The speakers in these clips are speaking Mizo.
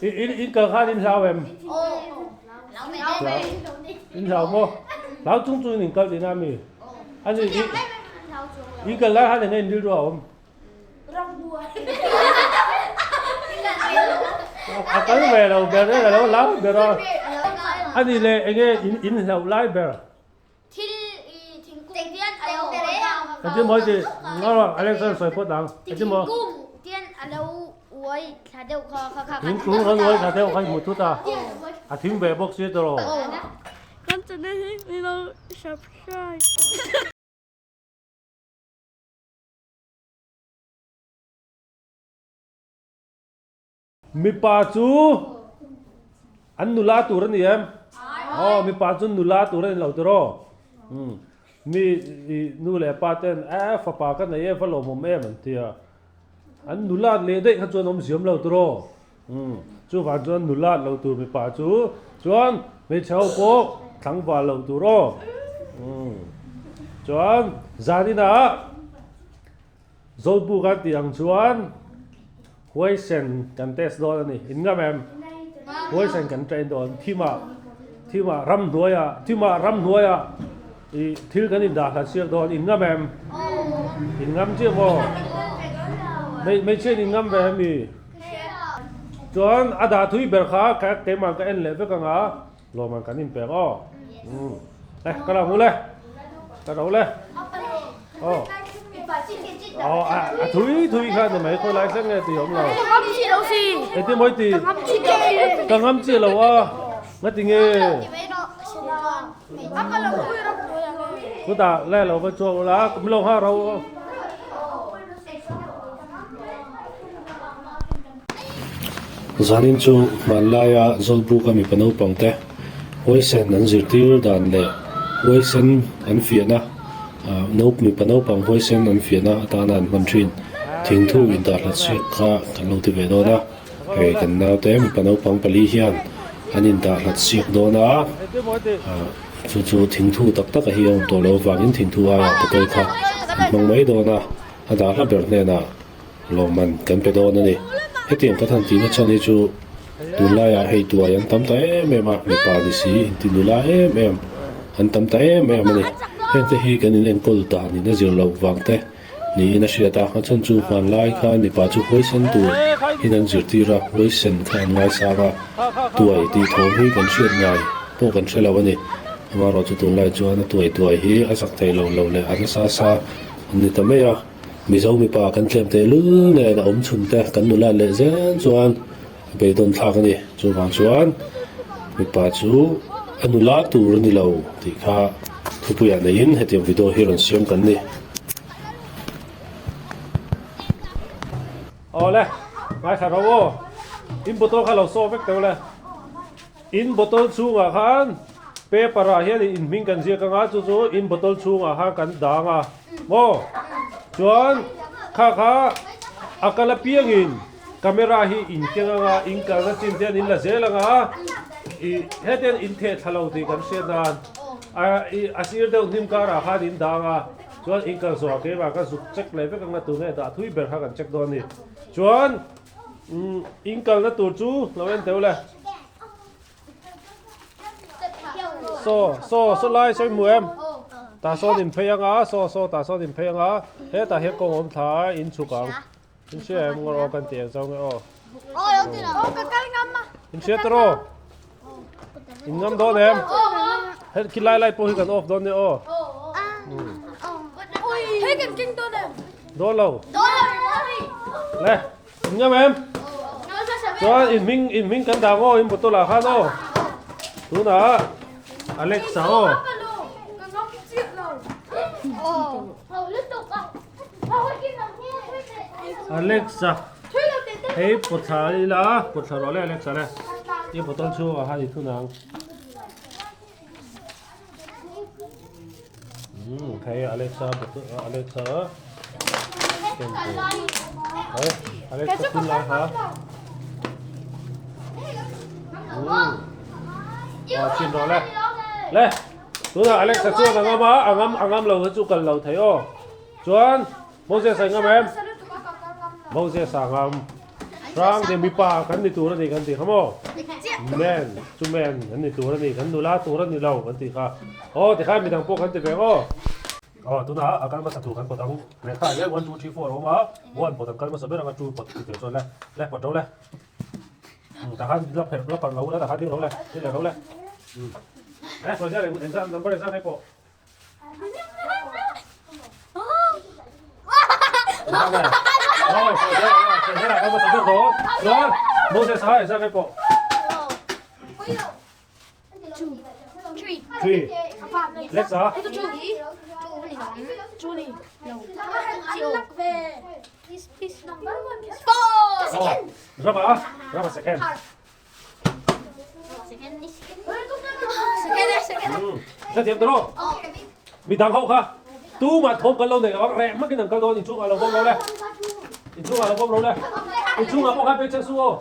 In kal khan in hlau em? In hlau maw? Hlau chung chungin in kal tihna ami? Ani in kal lai khan enge in rilru a awm? A kal ve lo ber e, a lo hlau ber a. Ani leh enge in hlauh lai ber? Thil i thingkung tian a lo uai a. Engtin maw i tih? Ngaw Alex-a sawi phawt ang. Engtin maw? Thingkung tian a lo uai thla deuh kha kha kha. Thingkung rawn uai thla deuh kha i hmu thut a. A thing ve bawk si tawh. Kan channel hi min lo subscribe. Mipa chu an nula tur a ni em? Aw, mipa chu nula tur a ni lo tiraw? Umm, mi i nu leh pa ten e fapa ka nei e va lawmawm em an ti a, an nula leh daih kha chuan awm ziam lo tiraw? Umm, chuvang chuan nula lo tur mipa chu chuan hmeichhe ho pawh tlangval lo tur aw. Umm, chuan zaninah Zawlbu kan tih ang chuan huaisen kan test dawn a ni. In ngam em? Huaisen kan train dawn. Thimah, thimah ramhnuaiah, thimah ramhnuaiah i thil kan indah hlat siak dawn. In ngam em? In ngam chiah maw? Hmeichhia in ngam ve hemi? Chuan a dah thui ber kha keimah ka en leh vek ang a, lawmman kan inpek aw. Umm. Le, ka lo hmu le. Ka ro le. Aw. Aw, a thui thui kha ni mai khawi lai thleng nge tih awm lo. Ka ngam chi lo si. Engtin maw i tih? Ka ngam chi lo a. Ngati nge? Chutah le lo va chuak ula, min lo nghak ro. Zanin chu hmanlaia Zawlbuka mipa naupangte huaisen an zirtir dan leh huaisen an fiahna mipa naupang huaisen an fiahna atana an hman thin thingthu indah hlat siak kha kan lo ti ve dawn a, hei kan naute mipa naupang pali hian an indah hlat siak dawn a, chu chu thingthu tak tak a hi a awm tawh loh avangin thingthu aiah bottle kha an hmang mai dawn a, a dah hla ber hnenah. Lawmman kan pe dawn a ni. Hetiang ka than tihna chhan hi chu tunlaiah hei tuai an tam ta em em a, mipa ni si inti nula em em an tam ta em em a ni. Hengte hi kan inenkawl dan in a zir loh vang te niin a hriat a, a chhan chu hmanlai khan mipa chu huaisen tur in an zirtir a, huaisen kha an ngaisang a, tuai tih thawm hi kan hriat ngai pawh kan hre lo a ni. Amaherawhchu tunlai chuan a tuai tuai hi a zak thei lo lo leh a nasa sa an ni ta mai a. Mizo mipa kan tlem teh lul nen a awm chhun te kan nula leh zel chuan a beidawn thlak a ni. Chuvang chuan mipa chu a nula tur a ni lo tih kha thupuiah neiin hetiang video hi rawn siam kan ni. Awle, ngaithla ro aw. In bottle kha lo saw vek teuh le. In bottle chhungah khan paper ah hian in hming kan ziak anga chu chu in bottle chhungah khan kan dang a maw chuan kha kha a kal apiangin camera hi in keng anga in kalna chin te an in la zel anga ih hetiang in theh thla lo tih kan hriat nan a ih a sir deuh hnim karah khan in dang a chuan in kal zawhah keimah ka zuk check leh vek anga tunge dah thui ber kha kan check dawn a ni chuan. Umm in kalna tur chu lo en teuh le. Saw saw saw lai sawi hmu em? Tah sawn in phei anga saw saw tah sawn in phei anga hetah hian kawng awm thla a in chhuk ang. In hria em ngawr aw kan tih ang chauh nge aw. In hria tawh aw. In ngam dawn em? He khi lai lai pawh hi kan off dawn nia aw. Dawn lo. Le, in ngam em? Chuan in hming in hming kan dah aw in bottle ah khan aw. Tunah Alexa aw. Alexa hei pawthla ila pawthla rawh le Alexa le i bottle chhungah khan i thun ang hei Alexa bottle Alexa ken tur hei Alexa thun lai kha aw chhin rawh le le Tunah Alexa chuan a ngam a, a ngam a ngam lo hi chu kal lo thei aw. Chuan Moses a ngam em? Moses a ngam. Hrang te mipa kan ni tur a ni kan tih kha maw? Men chu men an ni tur a ni, kan nula tur a ni lo kan tih kha. Aw tikhan midang pawh kan ti ve ang aw. Aw tunah a kal hmasa tur kan pawt ang. Lehkha ah hian one two three four a awm a, one pawt an kal hmasa ber ang a, two pawt ti tur chuan le, le pawt ro le. Takhan la pherh la parh lo la takhan ding ro le, ding leh ro le. Le sawi ziah engzat number engzat nge pawh. Midang ho kha tumah thawm kan lo nei lo ang reh hmakin an kal dawn inchhungah lo bawm lo le inchhungah lo bawm lo le inchhungah pawh khan peichhe su aw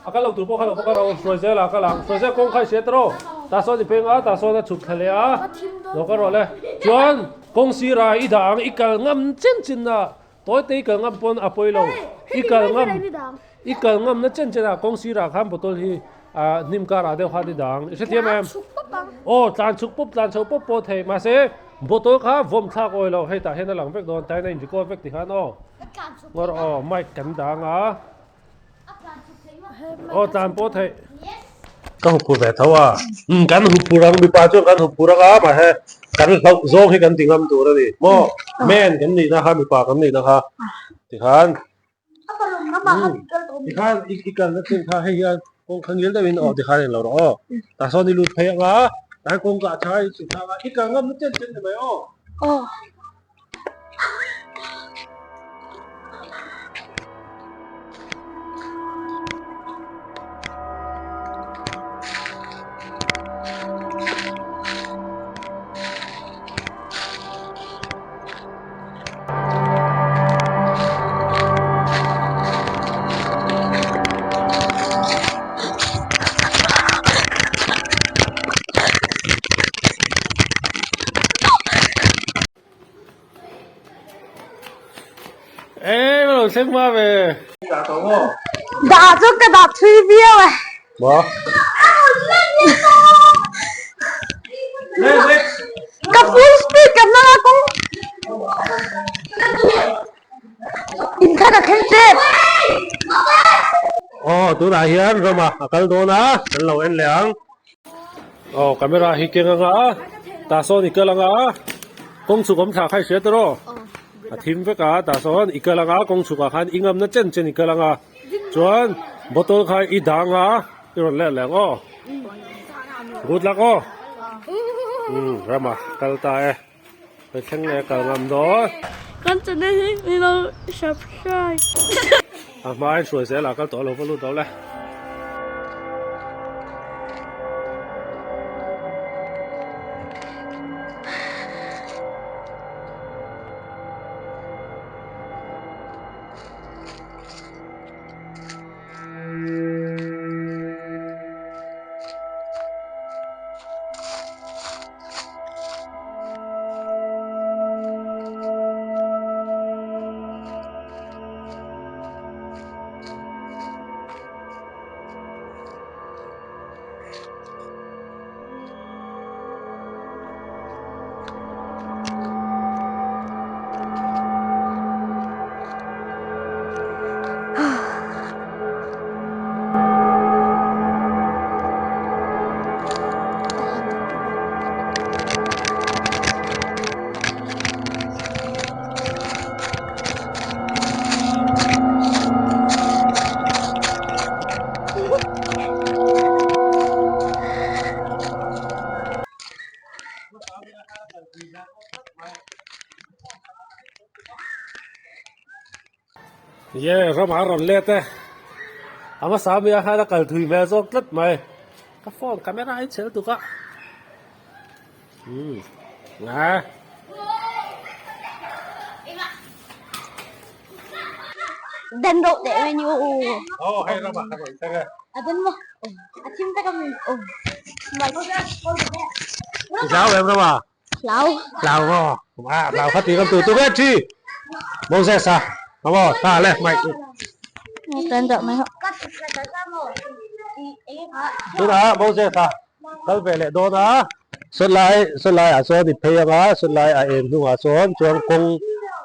a kal lo tur pawh kha lo bawk a ro hruai zel a kal ang hruai zel kawng kha i hriat rawh tah sawn i peng a tah sawn a chhuk thla leh a lo kal rawh le chuan kawng sirah i dah ang i kal ngam chen chin a tawi te i kal ngam pawn a pawi lo i kal ngam I kal ngamna chen chen ah kawng sirah khan bottle hi ah hnim karah deuh khan i dang. I hrethiam em? Aw tlan chhuk pawp tlan chho pawp pawh thei mahse bottle kha vawm thlak awi lo hei tah hian a lang vek dawn tain a in record vek ti khan aw. Ngawr aw mic kan dang a. Aw tlan pawh theih. Ka hup phur ve tho a. Umm kan hup phur ang mipa chuan kan hup phur ang a mahse kan hlauh zawng hi kan ti ngam tur a ni maw men kan nihna kha mipa kan nihna kha tikhan Tikhan i kalna chin kha hei hian kawng kha ngil deuhin aw tikhan englo rawh aw. Tah sawn i lut phei ang a, tlai kawngka a tha i chhuk thlak a, i kal ngam na chen chen ni mai aw. Aw. Ê, bắt đầu xếp qua về. Đã cho cái đã thui viêu à. Bỏ. Lên, lên. Ka full speed ka hmang a kawng in kha ka thleng tep. Aw tunah hian rama a kal dawn a kan lo en leh ang. Aw camera hi keng anga tah sawn i kal anga kawng chhuk awm thla kha i hria tawh rawh. A thim vek a tah sawn i kal anga kawng chhukah khan i ngamna chen chen i kal anga chuan bottle kha i dang a i rawn let leh ang aw. Good luck aw. Umm rama kal ta e. Ka thleng leh kal ngam dawn. Kan channel hi min lo subscribe. A hma in hruai zel ah kal tawh lo va lut lo le. Ye ram a rawn let e a hmasa ami ah khan a kal thui hmel zawk tlat mai ka phone camera hi chhel tuk a umm nga Den ro teh mai ni aw aw hei ram ah ka rawn thleng e a den maw a thim vek a mi aw i hlau em ram ah Hlau. Hlau maw? Ah, hlau kha ti kan tu tu ve chi. Moses a. Amo, ta le mai. Tunah Moses a kal ve leh dawn a, sawtlai sawtlai ah chuan i phei ang a, sawtlai a eng hnungah chuan chuan kawng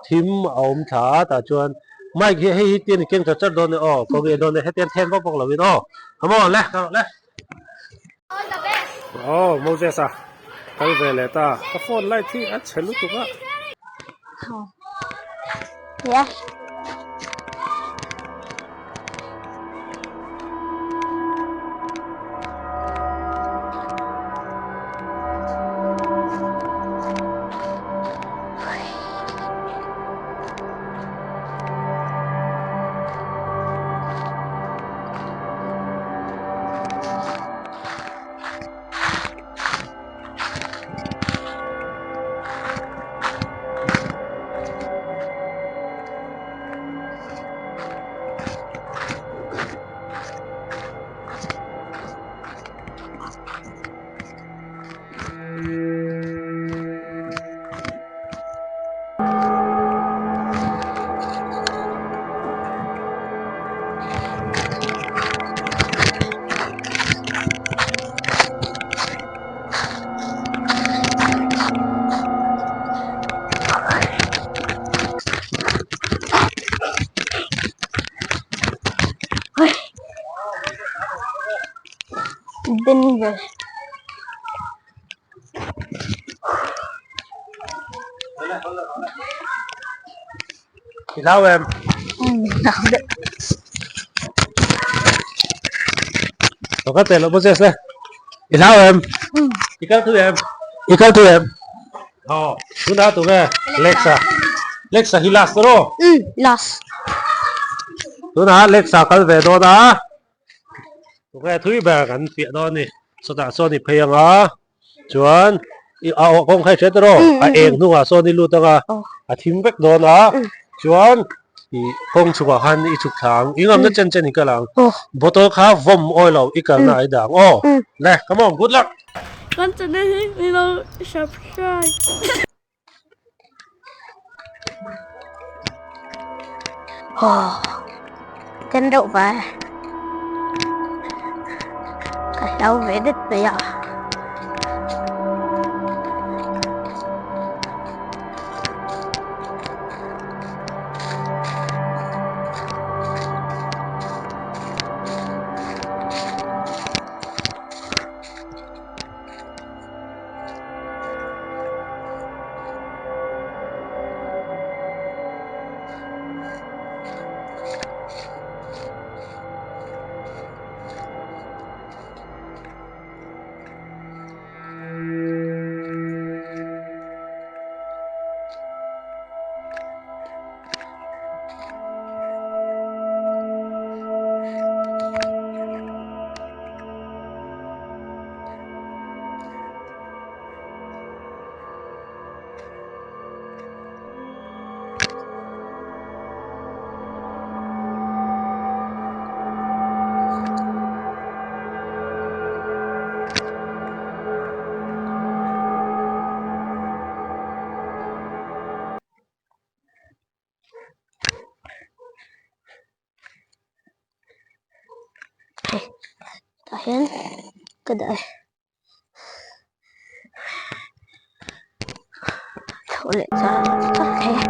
thim a awm thla a tah chuan mic hi hei hi tian i keng chat chat dawn e aw kawng i dawn e hetiang then vak vak lo in aw come on le ka rawh le. Aw Moses a kal ve leh ta ka phone light hi a chhe lutuk a. Denver. I hlau em? Hlau deuh. Lo kal teh loh Moses le. I hlau em? I kal thu em? I kal thu em? Aw, tunah tunge Lexa. Lexa hi last rawh. Last. Tunah Lexa kal ve dawn a. Tunge thui ber kan fiah dawn a ni. Sawtah sawn i phei ang a, chuan i a awh kawng kha i hre ta rawh. A eng hnungah sawn i lut ang a, a thim vek dawn a, chuan i kawng chhungah khan i chhuk thla ang. I ngamna chen chen i kal ang. Bottle kha vawm awi lo i kalna a i dah ang aw. Le, come on, good luck! Kan channel hi min lo subscribe. Ten reuh va ka hlau ve det mai a. Hei tah hian ka dah e chhoh leh char char thei a.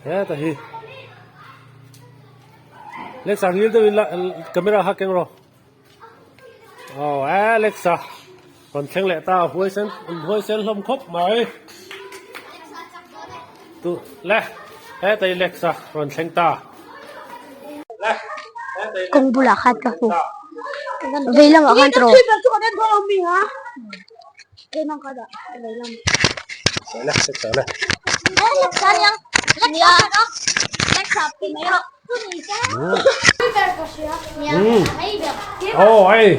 Heta hi lehchang ngil deuhin la camera kha keng rawh. Aw Alexa rawn thleng leh ta huaisen huaisen hlawm khawp mai tu le heta i Alexa rawn thleng ta le Kawng bulah khan ka hmu vei lamah khan tawh Aw hei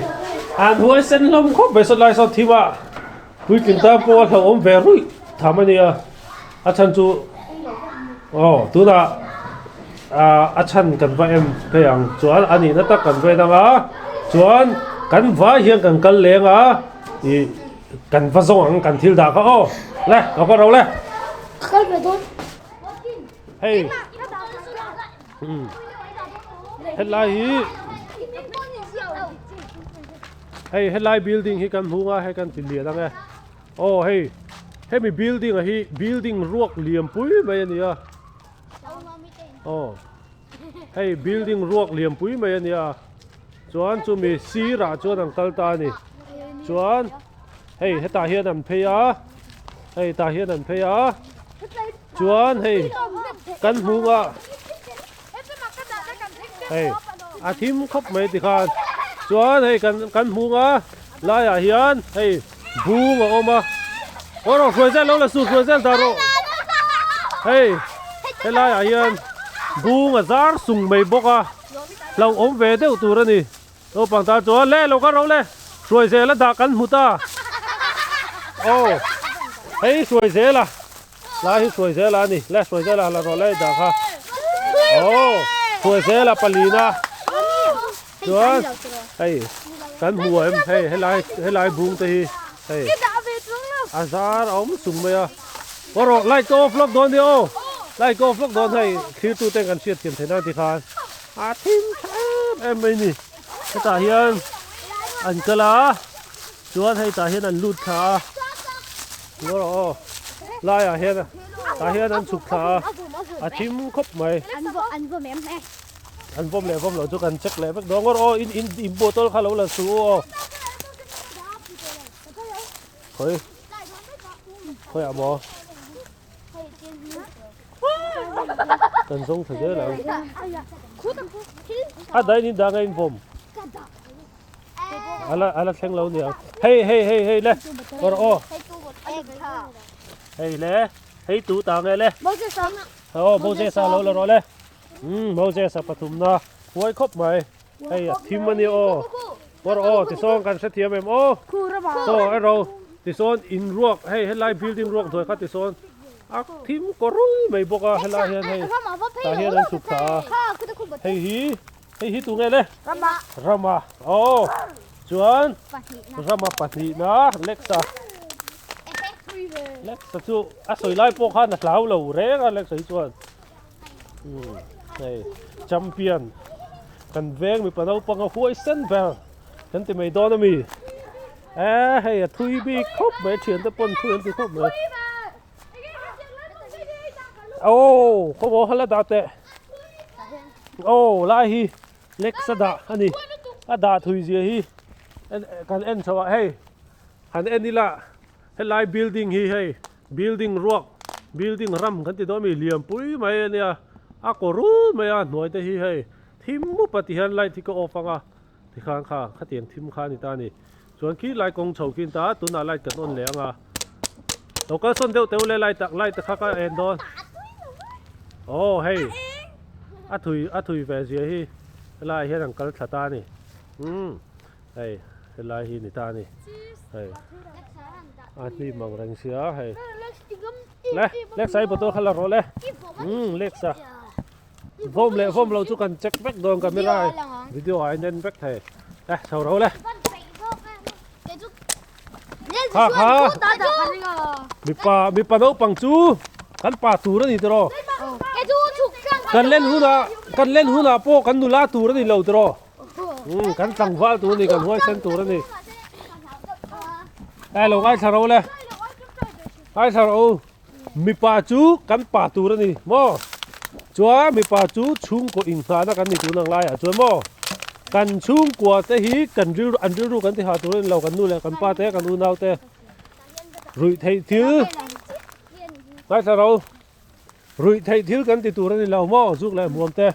an huaisen hlawm khawp mai saw lai saw thim a puitling tan pawh a hlauhawm ve ruih tham a nia a chhan chu aw tunah ah a chhan kan va em phei ang chuan a nihna tak kan va en ang a chuan kan vai hian kan kal leng a ih kan va zawng ang kan thil dah kha aw le lo kal ro le. Hei helai hi hei helai building hi kan hmung a hei kan ti lian ang e aw hei hemi building a hi building ruak lian pui mai a ni a aw hei building ruak lian pui mai a ni a chuan chumi sirah chuan an kal ta a ni chuan hei hetah hian an phei a hei tah hian an phei a. Chuan hei kan hmung a hei a thim khawp mai tikhan chuan hei kan kan hmung a laiah hian hei bung a awm a aw rawh hruai zel lo la su hruai zel dah rawh hei helaiah hian bung a zar sung mai bawk a hlauhawm ve deuh tur a ni naupang tan chuan le lo kal ro le hruai zel a dah kan hmu ta aw hei hruai zel a. Lai hi hruai zel a ni le hruai zel a la rawh lai dah kha aw hruai zel a palina chuan hei kan hmu em hei helai helai bung te hi hei a zar a awm sung mai a aw rawh light ka off lawk dawn nia aw light ka off lawk dawn hei thlir tu ten kan hriat thiam theih nan tikhan a thim tha em em mai ni hetah hian an kal a chuan hei tah hian an lut thla a. Ngaw rawh aw laiah hian tah hian an chhuk thla a a thim khawp mai an vawm em e an vawm leh vawm loh chu kan check leh vek dawn ngaw rawh aw in in in bottle kha lo la su u aw khawi khawiah maw kan zawng thla zel ang a dai ni dang a in vawm. Ala ala thleng lo niang. Hei hei hei hei le. Or o. Hei le. Hei tu ta nge le. Moses a. Oh Moses a lo la ro le. Um Moses a pathum na. Huai khop mai. Hei a thim ani o. Or o ti song kan hre thiam em o. So ero ti sawn in ruak hei helai building ruak hnuai kha ti sawn a thim kawrul mai bawk a helai hian hei tah hian an chhuk thla a hei hi Hei hi tunge le? Rama. Rama. Aw. Chuan Rama pahnihna Lexa. Lexa chu a sawi lai pawh khan a hlau lo reng a Lexa hi chuan. Hmm. Hei champion kan veng mipa naupang a huai sen ber kan ti mai dawn ami. E hei a thui bik khawp mai thiante pawn thui an ti khawp mai. Aw khawmaw hala dah teh. Aw lai hi Lex a dah a ni a dah thui zia hi kan en chho ah hei han en ila helai building hi hei building ruak building ram kan ti dawn ami lian pui mai a nia a kaw rul mai a hnuai te hi hei thim mup a ti hian light hi ka off ang a tikhan kha khatiang thim kha a ni ta a ni chuan khi lai kawng chho khi a ni ta a tunah light kan on leh ang a lo kalsawn deuh teuh le light ah light kha ka en dawn aw hei. A thui a thui ve zia hi helaiah hian an kal thla ta a ni umm hei helai hi ni ta a ni hei a hnim ang reng sia hei le Lexa i bottle kha la rawh le umm Lexa vawm leh vawm lo chu kan check vek dawn camera video ah en en vek thei e chho ro le Kha kha mipa mipa naupang chu kan pa tur a ni tiraw kan len hunah kan len hunah pawh kan nula tur a ni lo tiraw um kan tlangval tur a ni kan huaisen tur a ni ai lo ngaithla ro le ngaithla ro mipa chu kan pa tur a ni maw chuan mipa chu chhungkaw inngahna kan ni tun ang laiah chuan maw. Kan chhungkua te hi kan rilru an rilru kan ti ha tur a ni lo kan nu leh kan pa te kan unau te ruih theih thil ngaithla ro ruih theih thil kan ti tur a ni lo maw zuk leh hmuam te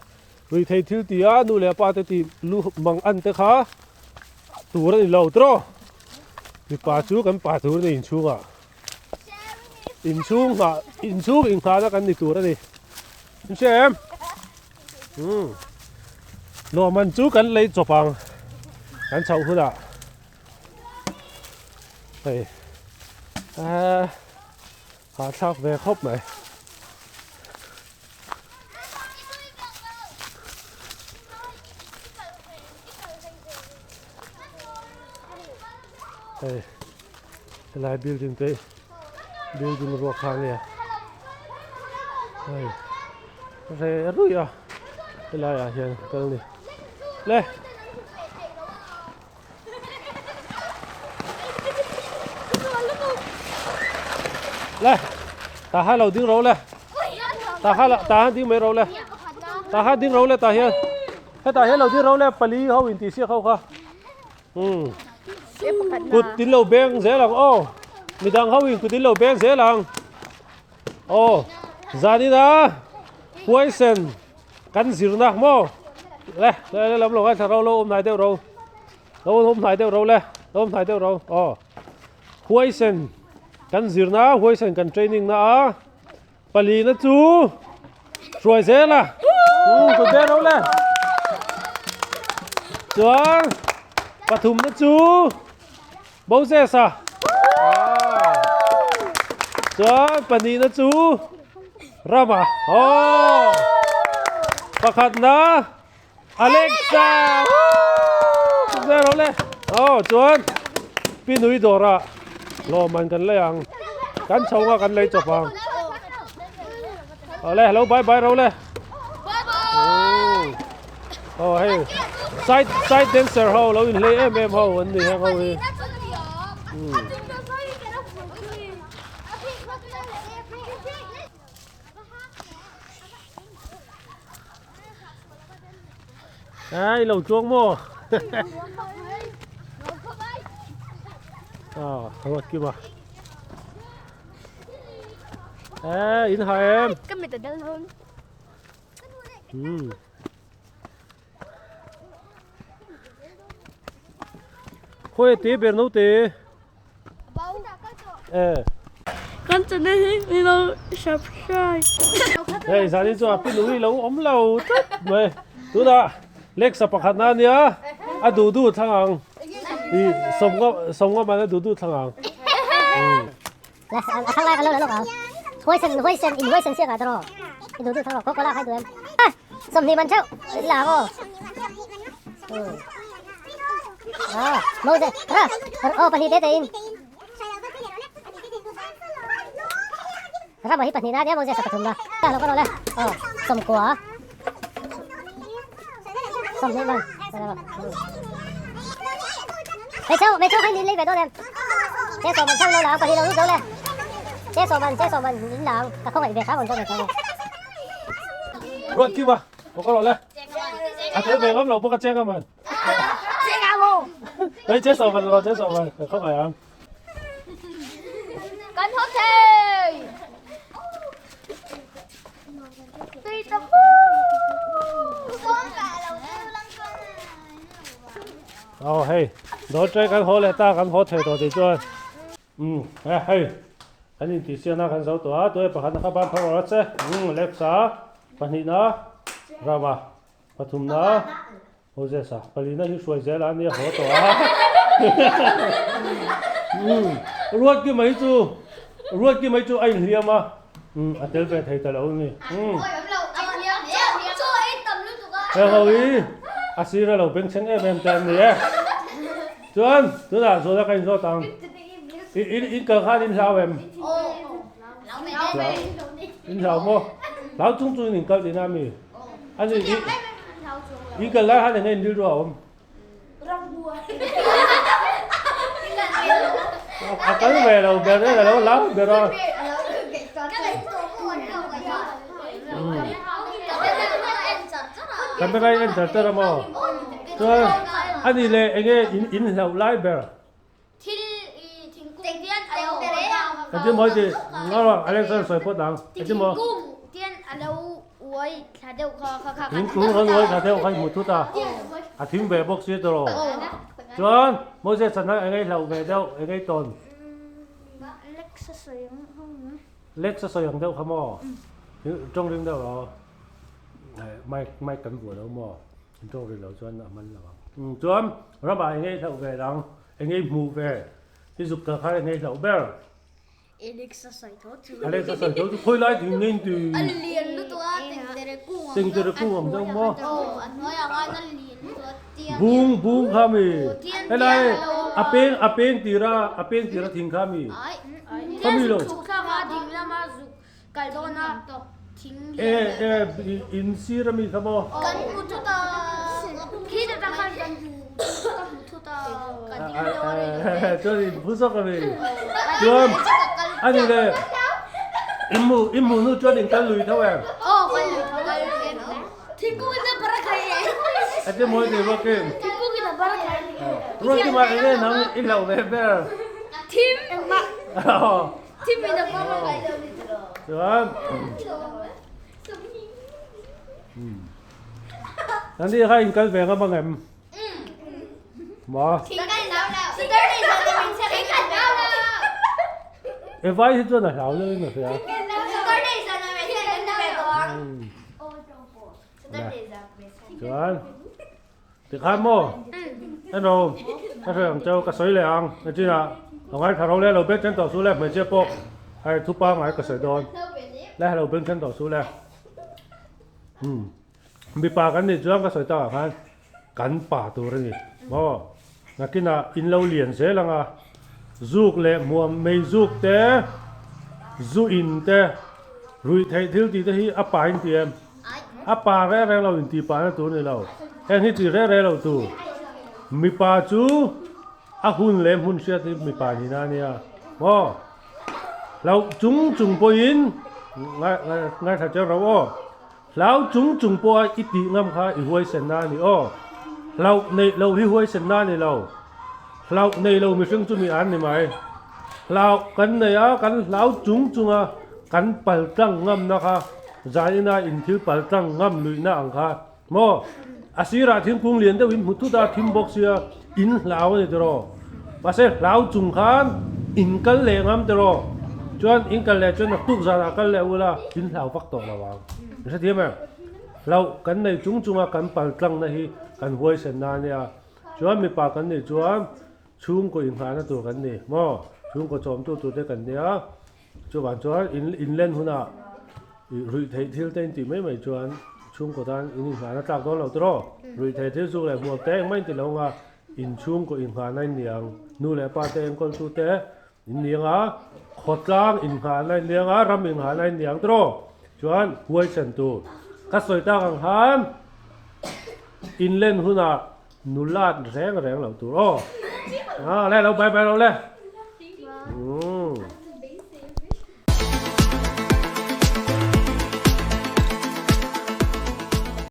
ruih theih thil ti a nu leh pa te tih lu mang an te kha tur a ni lo tiraw mipa chu kan pa tur a ni inchhungah inchhung nghah inchhung inghahna kan ni tur a ni inhria em. Umm lawhman chu kan lei chawp ang kan chhoh hunah hei ahh hahthlak ve khawp mai. Hei helai building te building ruak kha ania hei reh ruih a helai ah hian kal a ni le. Le tah khan lo ding ro le tah khan tah khan ding mai ro le tah khan ding ro le tah hian hetah hian lo ding ro le pali ho intihsiak ho kha. Umm kut tin lo beng zel ang aw midang ho in kut in lo beng zel ang aw zanina huaisen kan zirna maw le le lam lo ngaithla ro lo awm hnai deuh ro lo awm hnai deuh ro le lo awm hnai deuh ro aw huaisen kan zirna huaisen kan training na a Palina chu hruai zel a kut ber ho le chuan pathumna chu Moses a chuan pahnihna chu Rama aw pakhatna Alexa kut ber ho le aw chuan Pinui dawrah lawmman kan lei ang kan chho nga kan lei chawp ang awle hello bye bye ro le aw hei side side dancer ho lo in hlei em em ho an ni heng ho hi Ai lo chuang maw à ruat kim à ê in hai em Cái mày tự luôn. Ừ. Khawi te ber no te. Ê. Kan channel hi min lo subscribe. Hei zan hi chu a pi nui lo awm lo tlat mai. Tunah Lexa pakhat na ania a duh duh thlang ang. I sawmnga sawmnga man a duh duh thlang ang. A thlang lai ka lo la lawk ang. Huaisen huaisen in huaisen siak ah tawh i duh duh thlang rawh khaw kawla khai duh em. Sawmhnih man theuh i la ang aw. Ah Moses ra aw pahnih te te in. Rama hi pahnih na ania Moses a pathum na. Lo ka rawh le aw sawmkua. Sawmhnih man. Mei chau mei chau khai nin lei ve dawn em. Che sawm an chang lo la ang pahnih lo lut zo le. Che sawm an che sawm an in la ang ka khawngaih ve hram ang zawk mei chau le. Ruat kim a lo ka rawh le. A tel ve ngam lo bawk a cheng a man. Hei che sawm an lo che sawm an ka khawngaih ang. Kan haw thei. Aw hei dawr ṭe kan haw leh ta kan haw thei tawh tih chuan umm he hei kan intih sian a kan zo tawh a tuai pakhatna kha ban phar awrh a che umm Alexa pahnihna Rama pathumna Moses a palina hi hruai zel a nia haw tawh a umm ruat ki mai chu ruat ki mai chu a inhliam a umm a tel ve thei ta lo a ni umm heng ho hi a sir a lo bengchheng em em te an ni e chuan tunah zawhna ka inzawt ang i in kal khan in hlau em hlau in hlau maw hlau chung chung in in kal tihna a mi. Ani i i kal lai han eng in rilru a awm. A kal ve lo ber e lo lau ber a. Camera i en char char a maw? Chuan ani leh enge in in hlauh lai ber? Engtin maw heti Alexander sawi phawt ang. Engtin maw? Thingkung rawn uai thla deuh kha i hmu thut a, a thing ve bawk si tawh. Chuan Moses chhan kha engei hlauh ve deuh, engei tawn? Lex a sawi ang deuh kha maw? Tawng ring deuh rawh. Mic mic kan vuah lo maw? Tawng ring lo chuan a man lo ang. Chuan ramah engei hlauh ve dang, engei hmuh ve, i zuk kha kha engei hlauh ber? Alex a sawi tho chu. Alex a sawi tho chu khawi lai thing nge in ti? A lian lutuk a tengtere kung ang Tengtere kung ang deuh maw? Aw a hnuai ah khan a lian lutuk a tiang Bung bung kha mi. Helai a peng a peng tira a peng tira thing kha mi. Ai Kha mi lo. Tiang zuk chhuk thlak a ding lama zuk kal dawn a thing lian. E e in sir a mi kha maw? Kan hmu thut a khi ta tang khan kan hmu ka hmu thut a ka ding deuh a rei lo. Chuan in phu zawk a mi. Chuan a ni le in hmu in hmu hnu chuan in kal lui tho em? Aw kal lui tho kal lui tho. Thingkung in a bara khai e. A ti mawi thei bawk em? Thingkung in a bara khai. Ruatkima eng nge nang i hlauh ve ber? Thim engmah. Thim in a bara khai. Chuan Nandi kha in kal ve ngam ang em? Ma. E vai hi chuan a hlau deuh in a hria. Chuan tikhan maw eno ka hre ang cheu ka sawi leh ang engtinah a ngai thla ro le lo beng then tawh suh le hmeichhia pawh hei thu pangngai ka sawi dawn le lo beng then tawh suh le mipa kan nih chuan ka sawi takah khan kan pa tur a ni maw nakinah in lo lian zel ang a zuk leh hmuam mei zuk te zu in te ruih theih thil tih te hi a pa in ti em a pa reng reng lo in tih pah na tur a ni lo heng hi tih reng reng lo tur mipa chu a hun leh hmun hriat hi mipa nihna a nia maw hlauh chung chung pawhin ngaithla chiang ro aw. Hlau chung chung pawha i tih ngam kha i huaisenna a ni aw. Hlauh neih lo hi huaisenna a ni lo. Hlauh nei lo mihring chu mi an ni mai. Hlauh kan nei a, kan hlau chung chunga kan pal tlang ngamna kha zaina in thil pal tlang ngam luihna ang kha maw? A sirah thingkung lian deuh in hmu thut a, thim bawk sia in hlau a ni tiraw? Mahse hlau chung khan in kal leh ngam tiraw? Chuan in kal leh chuan naktuk zanah kal leh ula in hlau vak tawh lo ang. I hrethiam em? Hlauh kan nei chung chunga kan pal tlangna hi kan huaisenna a nia. Chuan mipa kan nih chuan chhungkaw inghahna tur kan ni maw? Chhungkaw chawmtu tur te kan nia. Chuvang chuan in inlen hunah ih ruih theih thil te intih mai mai chuan chhungkaw tan in inghahna tlak dawn lo tiraw? Ruih theih thil zuk leh hmuam te engmah inti lo anga in chhungkaw inghahna in ni ang. Nu leh pa te enkawltu te in ni anga khawtlang inghahna in ni anga ram inghahna in ni ang tiraw? Chuan huaisen tur ka sawi tak ang khan inlen hunah nulat reng reng loh tur aw. Ah le lo bye bye lo le.